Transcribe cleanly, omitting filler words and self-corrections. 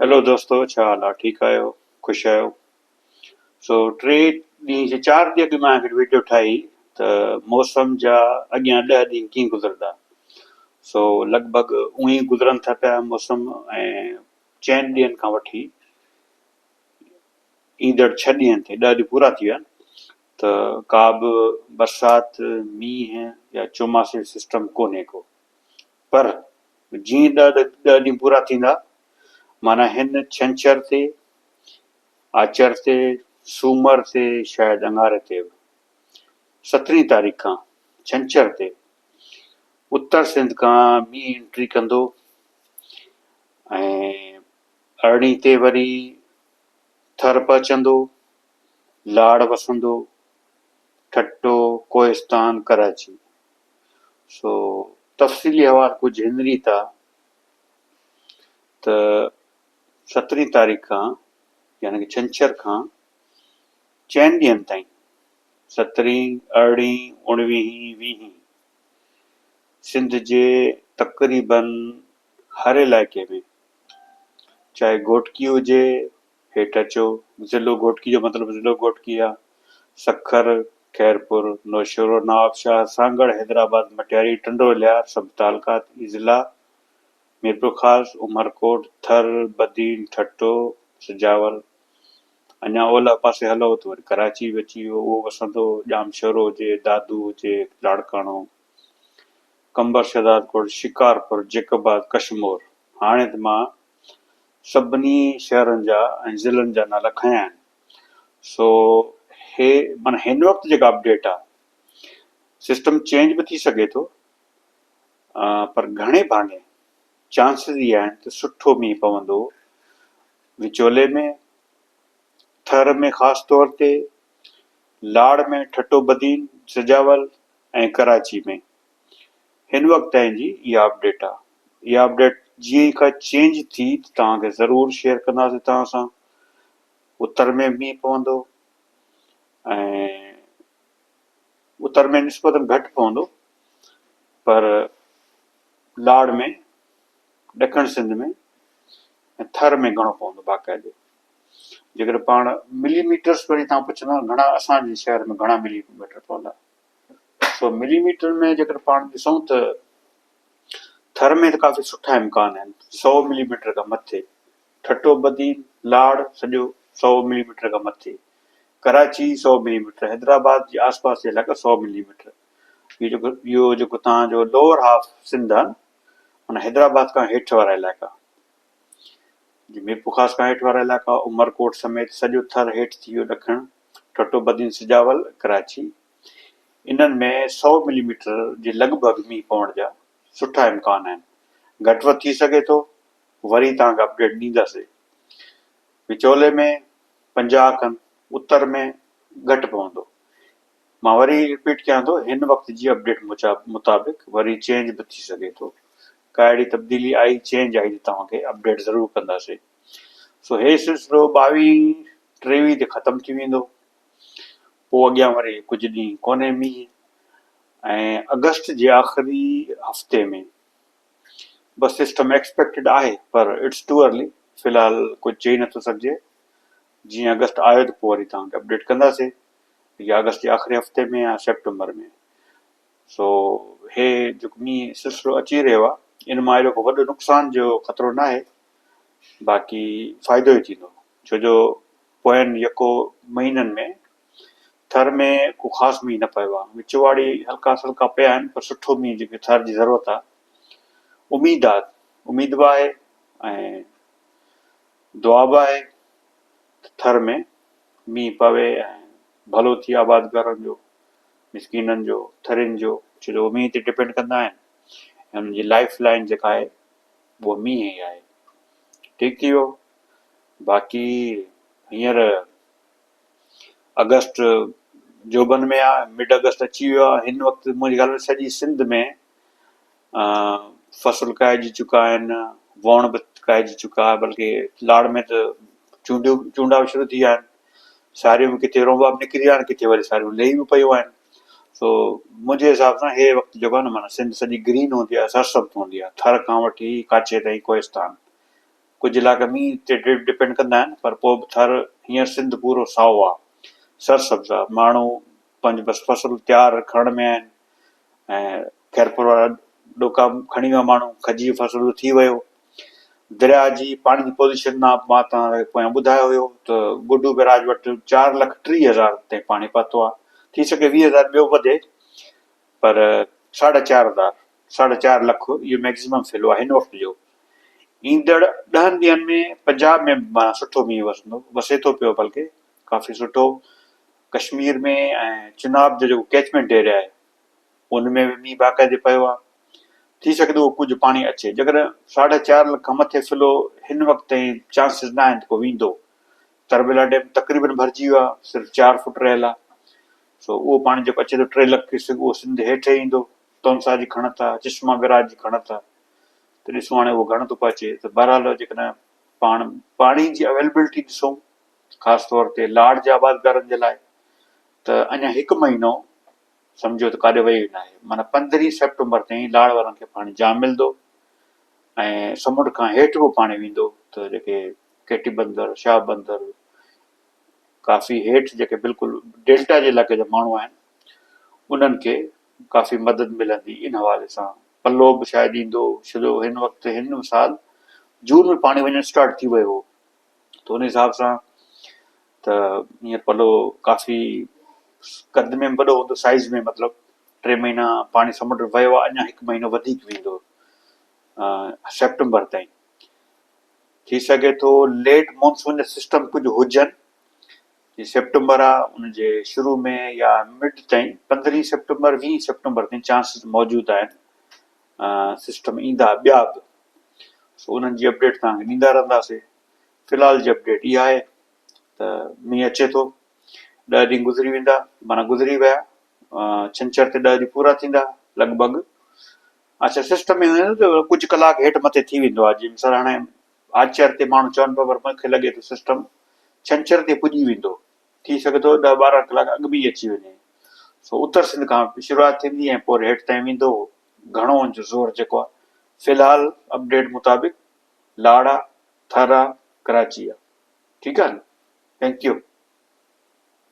Hello دوستو ڇا حال آ ٺيڪ آهيو خوش آهيو سو ٽي ڏينهن جي چار ڏينهن اڳ مان هڪڙي ويڊيو ٺاهي ته موسم جا اڳيان ڏهه ڏينهن ڪيئن گذرندا سو لڳ ڀڳ اونئي گذرن ٿا پيا موسم ۽ چئن ڏينهن کان وٺي ايندڙ ڇهه ڏينهن تائين ڏهه ڏينهن پورا ٿي ويا آهن ته ڪا به برسات مينهن يا چوماسي جو سسٽم ڪونهي ڪو پر جيئن ڏهه ڏهه ڏينهن پورا ٿيندا معنيٰ هن ڇنڇر تي، آچر تي، سومر تي شايد اڱاري تي به سترهين تاريخ کان ڇنڇر تي اتر سنڌ کان مينهن انٽري ڪندو ۽ ارڙهين تي وري ٿر پهچندو، لاڙ وسندو، ٺٽو، ڪوهستان، ڪراچي. سو تفصيلي حوال ڪجهه هن ريت آ ته سترهين تاريخ کان يعني ڪه ڇنڇر کان چئن ڏينهن تائين سترهين، ارڙهين، اڻويهين، ويهين سنڌ جي تقريبن هر علائقي ۾ چاهي گهوٽڪي هجي هيٺ اچو، ضلعو گهوٽڪي جو مطلب ضلعو گهوٽڪي آ، سکر، خيرپور، نوشهرو، نوابشاهه، سانگهڙ، حيدرآباد، مٽياري، ٽنڊو الهيار سڀ تعلقا ۽ ضلعا، ميرپورخاص، عمرڪوٽ، ٿر، بدين، ٺٽو، سجاول، اڃا اولهه پاسي هلو ته وري ڪراچي به اچي ويو، اهو وسندو، ڄامشورو هجي، دادو هجي، لاڙڪاڻو، قمبر شهدادڪوٽ، شڪارپور، جيڪب آباد، ڪشمور، هاڻي ته مان سڀني شهرن جا ۽ ضلعن جا نالا کنيا آهن سو هي معنيٰ هن وقت جيڪا اپڊيٽ آهي سسٽم چينج به ٿي سگهي ٿو پر گهڻي ڀاڱي چانسز اهي آهن ته سٺو مينهن پوندو وچولي ۾ ٿر ۾ خاص طور تي لاڙ ۾ ٺٽو بدين سجاول ۽ ڪراچي ۾ هن وقت تائين جي اها اپڊيٽ آ. اها اپڊيٽ جيئن ئي ڪا چينج ٿي ته توهان کي ضرور شيئر ڪنداسين توهان سان. اتر ۾ به مينهن پوندو ۽ اتر ۾ نسبتن گهٽ پوندو پر لاڙ ۾ ڏکڻ سنڌ ۾ ۽ ٿر ۾ گهڻو پوندو باقاعدي. جيڪڏهن پاڻ ملي ميٽرس وري توهان پڇندا گهڻا اسان جي شهر ۾ گهڻا ملي ميٽر پوندا. سو ملي ميٽر ۾ جيڪڏهن پاڻ ڏسون ته ٿر ۾ ته ڪافي سٺا امڪان آهن سئو ملي ميٽر کان مٿي ٺٽو بدين لاڙ سڄو سئو ملي ميٽر کان مٿي ڪراچي سئو ملي ميٽر حيدرآباد جي آس پاس جي علائقا سئو ملي ميٽر اهو جيڪو اهو جيڪو تان جو لوئر هاف سنڌ آهي نه معنيٰ حيدرآباد کان هيٺ وارا علائقا جي ميرپورخاص کان هيٺ وارا علائقا عمرڪوٽ سميت سڄو ٿر هيٺ ٿي ويو ڏکڻ ٺٽو بدين سجاول ڪراچي انهن ۾ سئو ملي ميٽر جي لڳ ڀڳ مينهن پوڻ جا سٺا امڪان آهن. گهٽ وڌ ٿي سگهي ٿو. وري توهان کي اپڊيٽ ڏينداسين. وچولي ۾ 50 کن اتر ۾ گهٽ پوندو. مان وري رپيٽ ڪيان ٿو هن وقت جي اپڊيٽ مطابق وري چينج به ٿي سگهي ٿو. ڪا اهڙي تبديلي آئي چينج آئي ته توهان کي اپڊيٽ ضرور ڪنداسين. سو هي سلسلو ٻاويهين ٽيويهين تي ختم ٿي ويندو. پوء اڳيان وري ڪجهه ڏينهن ڪونهي مينهن ۽ آگسٽ جي آخري هفتي ۾ بس سسٽم ايڪسپيڪٽيڊ آهي پر it's two early في الحال ڪجهه چئي نٿو سگهجي جيئن آگسٽ آيو ته پوء وري توهان کي اپڊيٽ ڪنداسين يا آگسٽ جي آخري هفتي ۾ يا سيپٽمبر ۾ سو هي جيڪو مينهن سلسلو اچي رهيو آهي ان مان اهڙو ڪو وڏو نقصان جو خطرو ناهي باقي فائدو ئي ٿيندو ڇو جو پوين يڪو مهينن ۾ ٿر ۾ ڪو خاص مينهن نه پيو آهي. وچ واري هلڪا سلڪا پيا آهن پر سٺو مينهن جيڪي ٿر جي ضرورت آهي. اميد آهي اميد به آهي ۽ دعا به آهي ته ٿر ۾ مينهن پوي ۽ ڀلو ٿئي آبادگارن جو، مسڪينن جو، ٿرين جو ڇو جو اهي مينهن تي ڊپينڊ ڪندا آهن ۽ انهن جي لائف لائين جيڪا آهي اها مينهن ئي آهي. ٺيڪ ٿي ويو. باقي هينئر آگسٽ جوڀن ۾ آ مڊ آگسٽ اچي ويو آ هن وقت منهنجي خيال ۾ سڄي سنڌ ۾ فصل ڪاهجي چڪا آهن ووڻ به ڪاهجي چڪا بلڪه لاڙ ۾ ته چونڊيون چونڊا به شروع ٿي ويا آهن ساريون به ڪٿي رونبا به نڪري ويا آهن ڪٿي وري ساريون لهي به پيون آهن سو منهنجي حساب سان هي وقت جيڪو آهي نه معنيٰ سنڌ سڄي گرين هوندي آهي سرسبز هوندي آهي ٿر کان وٺي ڪاڇي تائين ڪوهستان. ڪجهه علائقا مينهن تي ڊپينڊ ڪندا آهن پر پوء به ٿر هينئر سنڌ پورو سائو آهي سرسبز آهي ماڻهو پنهنجو بس فصل تيار کڻڻ ۾ آهن ۽ خيرپور وارا ڏوڪا کڻي ويا ماڻهو کجي جو فصل به ٿي ويو درياء جي پاڻي جي پوزيشن مان مان توهان کي پويان ٻڌايو هيو ته گڊو بئراج وٽ 4,30,000 تائين پاڻي پهتو آهي ٿي سگهي 20,000 ٻيو وڌي پر ساڍا چار هزار ساڍا چار لک اهو ميڪزيمم فلو آهي هن وقت جو ايندڙ 10 ڏينهن ۾ پنجاب ۾ معنيٰ سٺو مينهن وسندو وسي ٿو پيو بلڪه ڪافي سٺو ڪشمير ۾ ۽ چناب جو جيڪو ڪيچمينٽ ايريا آهي ان ۾ به مينهن باقاعدي پيو آهي ٿي سگهي ٿو ڪجهه پاڻي اچي جيڪڏهن ساڍا چار لک کان مٿي فلو هن وقت تائين چانسز نه آهن ته ڪو ويندو تربيلا ڊيم تقريبن ڀرجي ويو آهي صرف 4 فٽ رهيل آهي سو اهو پاڻي جيڪو اچي ٿو 3 لک ڪيوسڪ اهو سنڌ هيٺ ايندو تونسا جي کڻت آهي چشما بئراج جي کڻت آهي ته ڏسون هاڻي اهو گهڻو ٿو پهچي ته بهرحال جيڪڏهن پاڻ پاڻي جي اويلبلٽي ڏسون خاص طور تي لاڙ جي آبادگارن جي لاء ته اڃا هڪ مهينو سمجهو ته ڪاڏي ويو ئي ناهي معنيٰ 15 سيپٽمبر تائين لاڙ وارن کي پاڻي جام ملندو ۽ سمنڊ کان هيٺ به پاڻي ويندو ته جيڪي ڪيٽي بندر شاهه بندر ڪافي هيٺ جيڪي بلڪل ڊيلٽا جي علائقي جا ماڻهو آهن انهن کي ڪافي مدد ملندي ان حوالي سان پلو به شايد ايندو ڇو جو هن وقت هن سال جون ۾ پاڻي وڃڻ اسٽارٽ ٿي ويو هو ته ان حساب سان ته هينئر پلو ڪافي قد ۾ به وڏو هوندو سائيز ۾ مطلب 3 مهينا پاڻي سمنڊ ۾ ويو آهي اڃا هڪ مهينو وڌيڪ ويندو سيپٽمبر تائين ٿي سگهي ٿو ليٽ مونسون جا سسٽم ڪجهه هجن جي سيپٽمبر آ ان جي شروع ۾ يا مڊ تائين 15 سيپٽمبر 20 سيپٽمبر تائين چانسز موجود آهن سسٽم ايندا ٻيا به سو انهن جي اپڊيٽ توهان کي ڏيندا رهنداسي في الحال جي اپڊيٽ اها آهي ته مينهن اچي ٿو 10 ڏينهن گذري ويندا معنيٰ گذري ويا ڇنڇر تي 10 ڏينهن پورا ٿيندا لڳ ڀڳ اچھا سسٽم ۾ هوندو ته ڪجهه ڪلاڪ هيٺ مٿي ٿي ويندو آهي جي مثال هاڻي آچر تي ماڻهو چون پيا پر مونکي لڳي ٿو سسٽم ڇنڇر تي پڄي ويندو ٿي سگهي ٿو 10 12 ڪلاڪ اڳ ۾ ئي اچي وڃي سو اتر سنڌ کان شروعات ٿيندي ۽ پوء هيٺ تائين ويندو گهڻو ان جو زور جيڪو آهي في الحال اپڊيٽ مطابق لاڙ آ ٿر آ ڪراچي آ ٺيڪ آ نه thank you.